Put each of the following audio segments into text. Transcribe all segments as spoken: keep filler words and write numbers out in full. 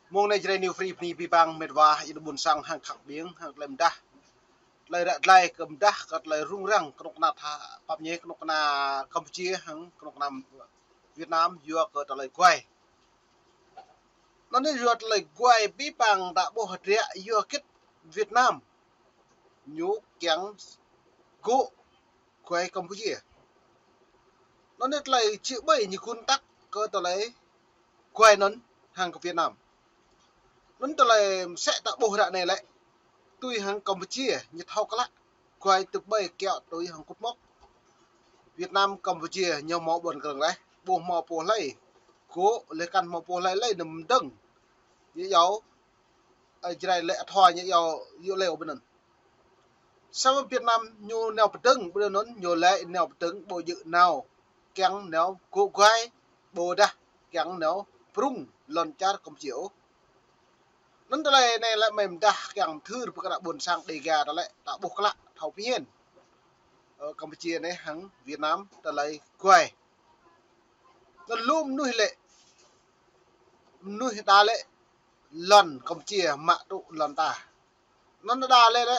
Mông anai Jrai New Free bơni abih bang met wa, ih ƀuôn sang hăng khăp ƀing, hăng tơlơi mơdah. Tơlơi ră glai kơ mơdah, kơ tơlơi rŭng răng, kơnuk kơna tha, pap ñe, kơnuk kơna Campuchia, hăng kơnuk kơna Việt Nam, yua kơ tơlơi guai. Anŭn yơh yua tơlơi guai abih bang ta ƀuh hơdră yua hơget Việt Nam ñu kiăng gŏ guai Campuchia. Anŭn yơh tơlơi či ƀơi ñu gun tăk kơ tơlơi guai anŭn hăng kơ Việt Nam. Anŭn tơlơi mơsĕ ta ƀuh ră anai lĕ, tui hăng Campuchia ñu thâo klă guai tơƀơi kiaŏ tui hăng kŭt mŏk. Việt Nam Campuchia ñu hmâo ƀôn krơ̆ng laih, ƀu hmâo pô hlơi gŏ, laih kăn hmâo pô hlơi lĕ nao pơdơ̆ng. Ñu yua, ơ, Jrai lĕ athua ñu yua, yua leo ƀơi anŭn. Samơ̆ Việt Nam ñu nao pơdơ̆ng, ƀơi anŭn ñu lĕ nao pơdơ̆ng ƀu djơ̆ nao kiăng nao gŏ guai, ƀôdah kiăng nao prung lŏn čar Campuchia ôh. Anŭn tơlơi anai lĕ mơ̆ mơdah kiăng thâo pơkra ƀôn sang Dêga ta lĕ ta ƀuh klă thâo pơhiăp. Ơ, Campuchia anai hăng Việt Nam tơlơi guai. Anŭn lu mơnuih lĕ, mơnuih đa lĕ lŏn Campuchia mă tŭ lŏn ta. Anŭn đa lĕ lĕ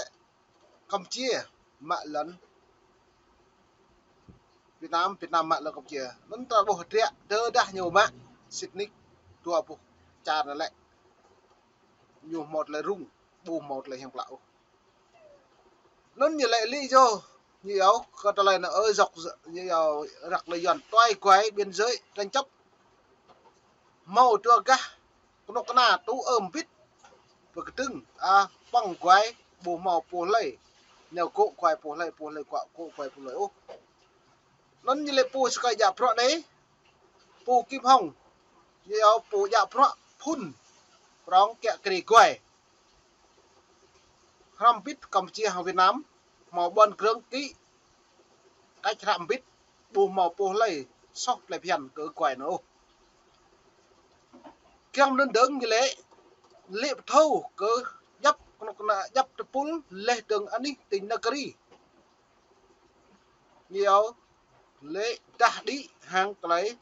Campuchia mă lŏn Việt Nam, Việt Nam mă lŏn Campuchia. Anŭn ta ƀuh hơdră tơdah ñu mă sĭt nik dua pluh čar anŭn lĕ ñu hmâo tơlơi rŭng, ƀu hmâo tơlơi hiam klă ôh. Anŭn ñu lĕ lý do, ñu yua kơ tơlơi anŭn ơi dŏ, ñu yua răk lĕ yuan tuai guai biên giới tranh chấp. Hmâo dua gah kơnuk kơna tŭ ơm bit pơkơdơ̆ng, a, pơ̆ng guai ƀu hmâo pô hlơi nao gŏ guai pô hlơi, pô hlơi gŏ gŏ guai pô hlơi ôh. Anŭn ñu lĕ pô sơkai djă bruă anai, pô Kim Hong, ñu yua pô djă bruă phŭn prong kiă kriê guai. Hrăm bit Campuchia hăng Việt Nam hmâo ƀôn krơ̆ng kĭ, kač hrăm bit ƀu hmâo pô hlơi soh plei phiăn kơ guai anŭn ôh. Kiăng anŭn dơ̆ng ñu lĕ, lĕ pơthâo kơ djăp kơnuk kơna djăp tơpul laih dơ̆ng anih tỉnh Nakari. Ñu yua lĕ dah đĭ hăng tơlơi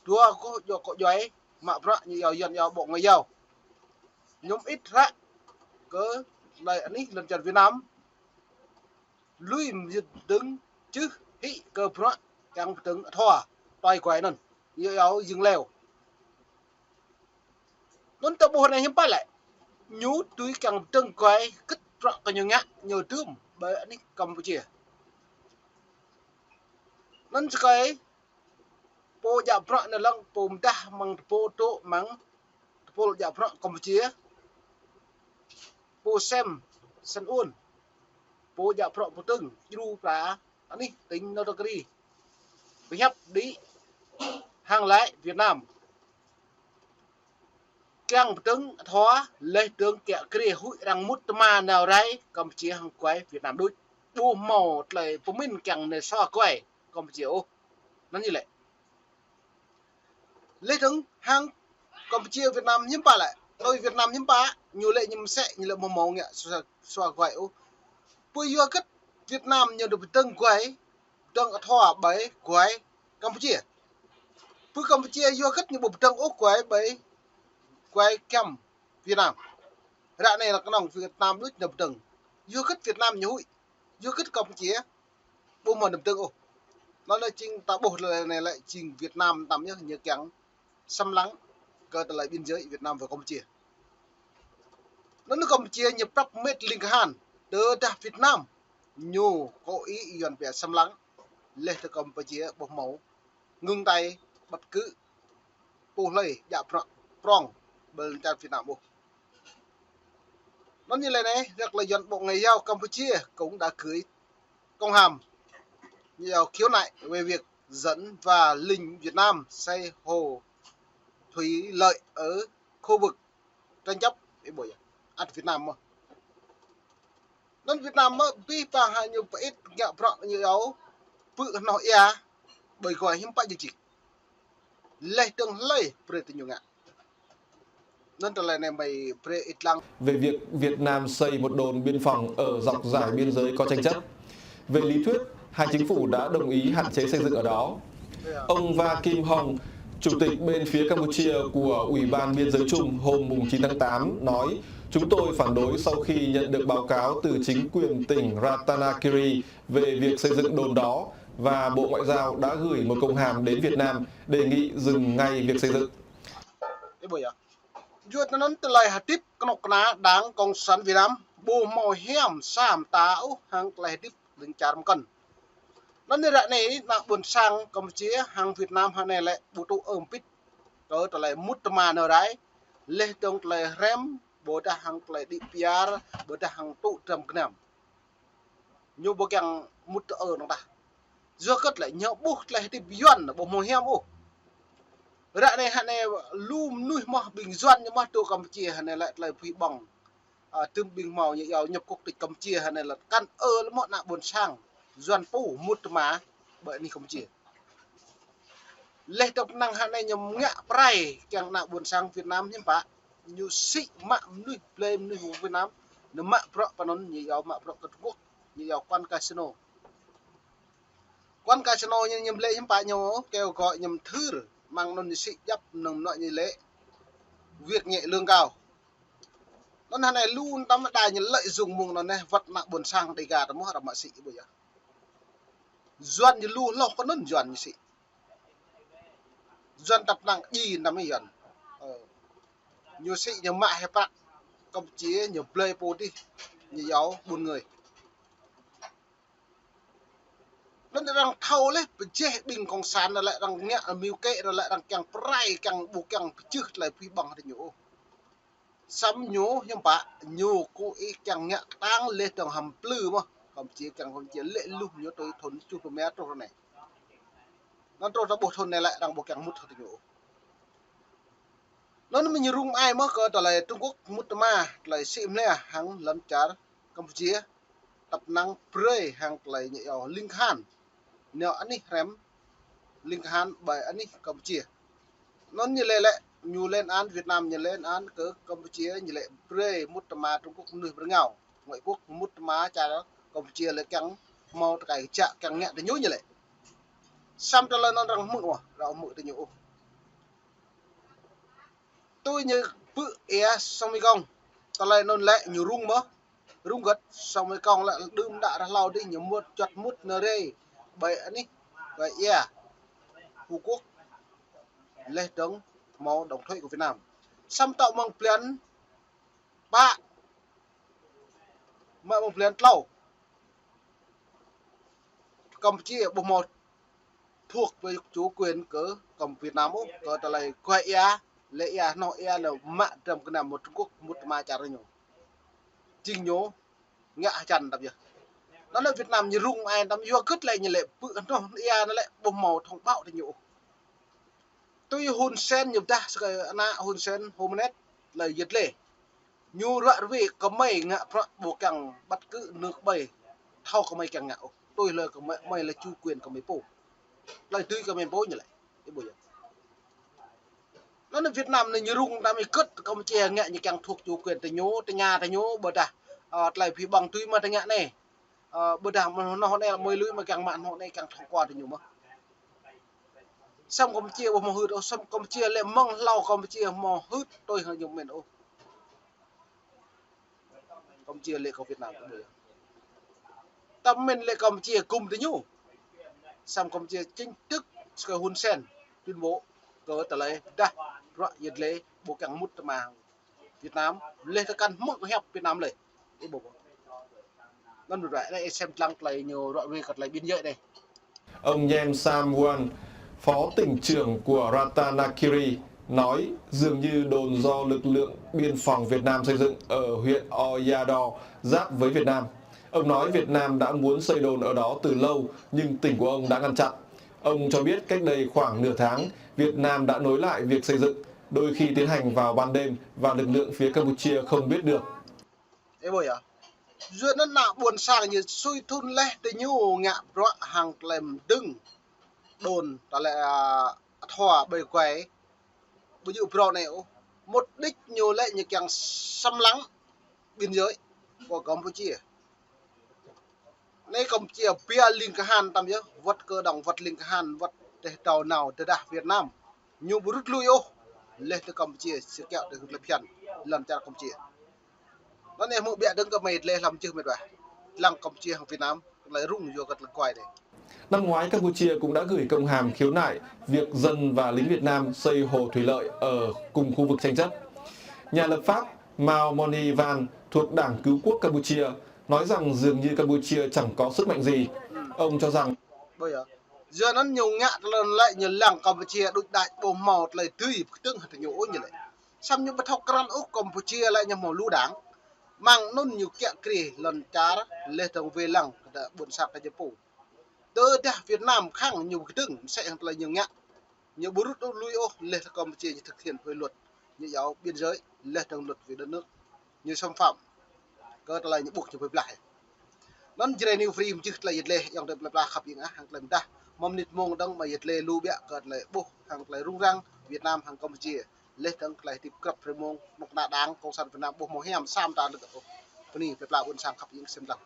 dua kơ djŏ kơ djuai mă bruă ñu yua yuan yua Bộ Ngoại giao. Ñu mơit hră kơ tơlơi anih lŏn čar Việt Nam lui mơyơt dơ̆ng čư̆ hĭ kơ bruă kiăng pơdơ̆ng athua tuai guai anŭn. Ñu yua djơ̆ng leo. Anŭn ta ƀuh anai hiư̆m pă lĕ. Ñu tui kiăng pơdơ̆ng guai hơget bruă kơ ñu ngă ñu dưm ƀơi anih Campuchia. Anŭn sơkai pô djă bruă anai lăng pô mơdah mơ̆ng tơpul tŭ mơ̆ng tơpul djă bruă Campuchia. Pô Sem Sen Un, pô djă bruă pơdơ̆ng djru pra anih tỉnh Nakari pơhiăp đĭ hăng lĕ Việt Nam kiăng pơdơ̆ng athua laih dơ̆ng kiă kriê huĭ arăng mŭt tơma nao rai Campuchia hăng guai Việt Nam đôč. Ƀu hmâo tơlơi pơmĭn kiăng nao sua guai Campuchia ôh. Anŭn ñu lĕ. Laih dơ̆ng hăng Campuchia Việt Nam hiư̆m pă lĕ. Tui Việt Nam hiư̆m pă, ñu lĕ ñu mơsĕ, ñu lĕ ƀu hmâo ngă sua, sua guai ôh. Pô yua hơget Việt Nam ñu dŏ pơdơ̆ng guai, pơdơ̆ng athua ƀơi guai Campuchia. Pô Campuchia yua hơget ñu ƀu pơdơ̆ng ôh guai ƀơi guai kiăng Việt Nam. Ră anai lĕ kơnơ̆ng Việt Nam đôč ñu pơdơ̆ng. Yua hơget Việt Nam ñu huĭ. Yua hơget Campuchia ƀu hmâo nao pơdơ̆ng ôh. Anŭn lĕ jing ta ƀuh tơlơi anai lĕ jing Việt Nam tăm yơh ñu kiăng xâm lăng kơ tơlơi biên giới Việt Nam và Campuchia. Anŭn Campuchia ñu prăp mĕt ling kahan, tơdah Việt Nam ñu kơ ih yuan pia xâm lăng, laih tơ Campuchia ƀu hmâo ngưng tay bất cứ pô hlơi djă bruă prong ƀơi lŏn čar Việt Nam ôh. Anŭn ñu lĕ anai, răk lĕ yuan Bộ Ngoại giao Campuchia cũng đã gửi công hàm, ñu yua khiếu nại về việc dẫn và lệnh Việt Nam xây hồ thủy lợi ở khu vực tranh chấp. Ih ƀuh yơh, ăt Việt Nam mơ̆n. Anŭn Việt Nam mơ̆ abih bang hăng ñu pơit ngă bruă ñu yua pư̆ hnoh ia ƀơi guai hiư̆m pă jing jing. Laih dơ̆ng hlơi brơi tơ ñu ngă. Anŭn tơlơi anai mơi brơi ih lăng. Về việc Việt Nam xây một đồn biên phòng ở dọc dải biên giới có tranh chấp, về lý thuyết, hai chính phủ đã đồng ý hạn chế xây dựng ở đó. Ông Va Kim Hong Chủ tịch bên phía Campuchia của Ủy ban Biên giới Chung hôm mùng chín tháng tám nói, chúng tôi phản đối sau khi nhận được báo cáo từ chính quyền tỉnh Ratanakiri về việc xây dựng đồn đó và Bộ Ngoại giao đã gửi một công hàm đến Việt Nam đề nghị dừng ngay việc xây dựng. Ih ƀuh yơh. Yua anŭn tơlơi hơdip kơnuk kơna đang Cộng sản Việt Nam ƀu hmâo hiam sa mơta ôh hăng tơlơi hơdip ƀing čar mơkŏn. Anŭn ră anai ană ƀôn sang Campuchia hăng Việt Nam hơnai lĕ ƀu tŭ ơm pit kơ tơlơi mŭt tơma nao rai, laih dơ̆ng tơlơi hrăm, ƀôdah hăng tơlơi đĭ piar, ƀôdah hăng tŭ dram gơnam. Ñu ƀu kiăng mŭt tơ ơ nong tah. Yua kơ tơlơi ñu ƀuh tơlơi hơdip Yuan ƀu hmâo hiam ôh. Ră anai hơnai lu mơnuih mơ̆ ƀing Yuan ñu mơ̆ tơ Campuchia hơnai lĕ tơlơi phi ƀong. Ơ, tơm ƀing hmâo ñu iâu nhập quốc tịch Campuchia hơnai lĕ kăn ơ lĕ mơ̆ ană ƀôn sang Yuan pô mŭt tơma ƀơi anih Campuchia. Laih dơ̆ng năng hơnai ñu ngă pơrai kiăng ană ƀôn sang Việt Nam hiư̆m pă. Ñu sĭ mă mơnuih, blơi mơnuih Việt Nam, ñu mă bruă pơ anŭn ñu iâu mă bruă kơ Trung Quốc, ñu iâu quán casino. Quán casino ñu, ñu blơi hiư̆m pă ñu kêu gọi ñu mơthưr, mơ̆ng anŭn ñu sĭ djăp mơnơ̆ng mơnuă ñu lĕ việc nhẹ lương cao. Anŭn hơnai lu tơm đa ñu lợi dụng mơ̆ng anŭn neh, wơ̆t ană ƀôn sang Đêga tơ mơ̆ ră mă sĭ ƀuh yơh. Yuan ñu lu hloh kơ anŭn Yuan ñu sĭ. Yuan tăp năng ji năm Yuan. Ơ. Ñu sĭ ñu mă hĕ prăk Campuchia ñu blơi pô dih ñu iâu ƀun ngơi. Anŭn arăng thâo laih pơjeh ƀing cộng sản anŭn lĕ arăng ngă mơ̆ kĕ anŭn lĕ arăng kiăng pơrai kiăng ƀu kiăng pơjưh tơlơi phi ƀong hơdip ñu ôh. Samơ̆ ñu hiư̆m pă ñu kơ ih kiăng ngă kơtang laih dơ̆ng hăm plư mơ̆. Campuchia kiăng Campuchia lĕ luh ñu tui thun tơjuh pluh rơma truh ră anai. Anŭn truh ta ƀuh thun anai lĕ arăng ƀu kiăng mŭt hơdip ñu ôh. Anŭn mơ̆ ñu rŭng ai mơ̆ kơ tơlơi Trung Quốc mŭt tơma, tơlơi sĭ mơlia hăng lŏn čar Campuchia, tăp năng brơi hăng tơlơi ñu iâu ling kahan. Nao anih hrăm ling kahan ƀơi anih Campuchia. Anŭn ñu lĕ lĕ, ñu lên án Việt Nam, ñu lên án kơ Campuchia, ñu lĕ brơi mŭt tơma Trung Quốc mơnuih pơrơngao. Ngoại quốc mŭt tơma čar Campuchia lĕ kiăng hmâo tơkai kơjăp kiăng ngă tơ ñu ñu lĕ. Samơ̆ tơlơi anŭn arăng hmư̆ ôh, arăng hmư̆ tơ ñu ôh. Tui ñu pư̆ ia Sông Mekong. Tơlơi anŭn lĕ ñu rŭng mơ̆. Rŭng gơ̆t Sông Mekong lĕ đưm đă ră hlâo dih ñu mŭt čuăt mŭt nao rai ƀơi anih ƀơi ia Phú Quốc. Laih dơ̆ng hmâo đóng thuế kơ Việt Nam. Samơ̆ tŏ mơ̆ng blan pă mă mơ̆ng blan tlâo. Campuchia ƀu hmâo thuộc về chủ quyền kơ Cam-, Việt Nam ôh, kơ tơlơi kuai ia, lĕ ia hnoh ia lĕ mă dram gơnam mơ̆ Trung Quốc mŭt tơma čar ñu. Jing ñu ngă hơjăn tăp yơh. Anŭn lĕ Việt Nam ñu rŭng ai tơm yua kơ tơlơi ñu lĕ pư̆ hnoh ia anŭn lĕ ƀu hmâo thông báo tơ ñu ôh. Tui Hun Sen ñu pơdah sơkơi ană Hun Sen hôm net tơlơi yơh lĕ. Ñu ră ruai kơmơi ngă bruă ƀu kiăng bất cứ nước ƀơi thâo kơmơi kiăng ngă ôh. Tui hlơi kơmơi, kơmơi lĕ chủ quyền kơmơi pô. Tơlơi tui kơmơi pô ñu lĕ. Ih ƀuh yơh. Anŭn Việt Nam anai ñu rŭng tơm ih kơ̆t Campuchia ngă ñu kiăng thuộc chủ quyền tơ ñu, tơña tơ ñu ƀôdah, ơ, tơlơi phi ƀong tui mơ̆ tơña anai. Ơ, ƀôdah mơ̆ hnoh anai mơi lui mơ̆ kiăng mă hnoh anai kiăng thông qua tơ ñu mơ̆. Samơ̆ Campuchia ƀu hmâo hưt ôh, samơ̆ Campuchia lĕ mơ̆ng hlâo Campuchia hmâo hưt tui hăng ñu mơ̆n ôh. Campuchia lĕ kơ Việt Nam tơ ƀuh yơh. Tơm mơ̆n lĕ Campuchia gum tơ ñu. Samơ̆ Campuchia chính thức sơkơi Hun Sen tuyên bố kơ tơlơi pơdah bruă yơh lĕ ƀu kiăng mŭt tơma Việt Nam, laih tơkăn hmư̆ hiăp Việt Nam lĕ. Ih ƀuh. Anŭn ră anai ih sem lăng tơlơi ñu ră ruai kơ tơlơi biên giới anai. Ông Nhem Sam Wan, phó tỉnh trưởng của Ratanakiri, nói dường như đồn do lực lượng biên phòng Việt Nam xây dựng ở huyện Oyado, giáp với Việt Nam. Ông nói Việt Nam đã muốn xây đồn ở đó từ lâu, nhưng tỉnh của ông đã ngăn chặn. Ông cho biết cách đây khoảng nửa tháng, Việt Nam đã nối lại việc xây dựng, đôi khi tiến hành vào ban đêm và lực lượng phía Campuchia không biết được. Ih ƀuh yơh. Yua anŭn ană ƀôn sang ñu sui thun laih tơ ñu ngă bruă hăng tơlơi mơdơ̆ng đồn tơlơi, a, athua ƀơi kuai. Ƀu djơ̆ bruă anai ôh. Mục đích ñu lĕ ñu kiăng xâm lăng biên giới của Campuchia. Anai Campuchia pia ling kahan tơm yơh, wơ̆t kơ dong wơ̆t ling kahan, wơ̆t teh tao nao tơdah Việt Nam. Ñu ƀu rŭt lui ôh, laih tơ Kampuchia, sĭt kiaŏ tơ hơdip phiăn, lŏn čar Kampuchia. Anŭn yơh mơ̆ biă dơ̆ng kơ mơi tơlơi hlăm čưh mĕt wa. Lăng Kampuchia hăng Việt Nam, tơlơi rŭng yua kơ tơlơi kuai dêh. Năm ngoái, Campuchia cũng đã gửi công hàm khiếu nại việc dân và lính Việt Nam xây hồ thủy lợi ở cùng khu vực tranh chấp. Nhà lập pháp Mao Moni Van thuộc Đảng Cứu Quốc Campuchia nói rằng dường như Campuchia chẳng có sức mạnh gì. Ông cho rằng Ƀơi yơh. Yua anŭn ñu ngă tơlơi lĕ ñu lăng Kampuchia đuč đač ƀu hmâo tơlơi dưi pơkơdơ̆ng hăng tơ ñu ôh ñu lĕ. Samơ̆ ñu ƀu thâo krăn ôh Kampuchia lĕ ñu hmâo lu đảng. Mơ̆ng anŭn ñu kiaŏ kriê lŏn čar laih dơ̆ng wai lăng kơ ƀôn sang kơ ñu pô. Tơdah Việt Nam khăng ñu pơkơdơ̆ng mơsĕ hăng tơlơi ñu ngă. Ñu ƀu rŭt ôh lui ôh laih tơ Kampuchia ñu thực hiện kơ luật. Ñu iâu biên giới laih dơ̆ng luật về đất nước. Ñu xâm phạm kơ tơlơi ñu ƀuh ñu pơblah. Anŭn Jrai New Free mơčưh tơlơi yơh laih, ayŏng adơi plơi pla khăp ing ah, hăng tơlơi mơdah. Mơ̆ng mơnit mông dơ̆ng mơi yơh laih lu biă kơ tơlơi ƀuh, hăng tơlơi rŭng răng Việt Nam hăng Kampuchia. Laih dơ̆ng tơlơi hơdip krăp rơmông, mơ̆ng ană đảng Cộng sản Việt Nam ƀu hmâo hiam sa mơta lơ̆k ôh. Bơni plơi pla ƀôn sang khăp ing sem lăng.